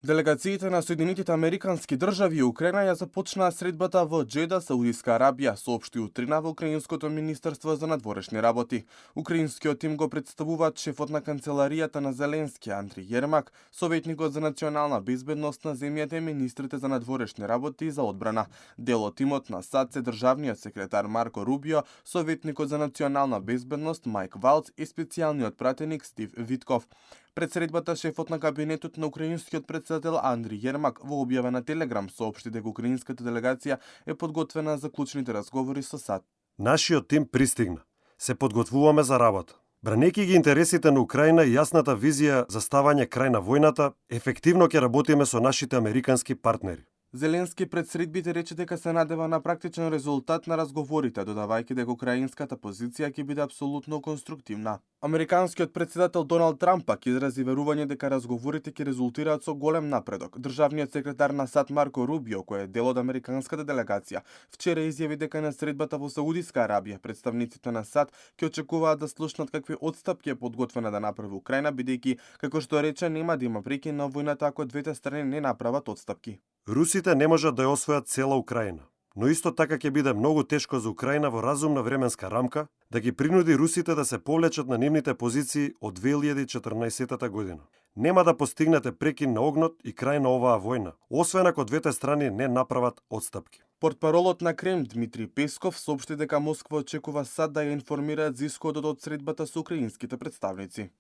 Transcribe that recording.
Делегациите на Соединетите Американски држави и Украина ја започнаа средбата во Џеда, Саудиска Арабија, соопшти утрина во Украинското министерство за надворешни работи. Украинскиот тим го представуваат шефот на канцеларијата на Зеленски, Андри Јермак, советникот за национална безбедност на земјата и министрите за надворешни работи и за одбрана. Дел од тимот на САД се државниот секретар Марко Рубио, советникот за национална безбедност Мајк Валц и специјалниот пратеник Стив Витков. Пред средбата, шефот на кабинетот на украинскиот председател Андри Јермак во објава на Телеграм соопшти дека украинската делегација е подготвена за клучните разговори со САД. Нашиот тим пристигна. Се подготвуваме за работа. Бранејќи ги интересите на Украина и јасната визија за ставање крај на војната, ефективно ќе работиме со нашите американски партнери. Зеленски пред средбите рече дека се надева на практичен резултат на разговорите, додавајќи дека украинската позиција ќе биде апсолутно конструктивна. Американскиот председател Доналд Трамп пак изрази верување дека разговорите ќе резултираат со голем напредок. Државниот секретар на САД Марко Рубио, кој е дел од американската делегација, вчера изјави дека на средбата во Саудиска Арабија представниците на САД ќе очекуваат да слушнат какви отстапки е подготвена да направи Украина, бидејќи, како што рече, нема да има прекин на војната ако двете страни не направат отстапки. Русите не можат да ја освојат цела Украина, но исто така ќе биде многу тешко за Украина во разумна временска рамка да ги принуди русите да се повлечат на нивните позиции од 2014 година. Нема да постигнете прекин на огнот и крај на оваа војна, освен ако двете страни не направат отстапки. Портпаролот на Кремљ Дмитрий Песков соопшти дека Москва очекува САД да ја информираат за исходот од средбата со украинските представници.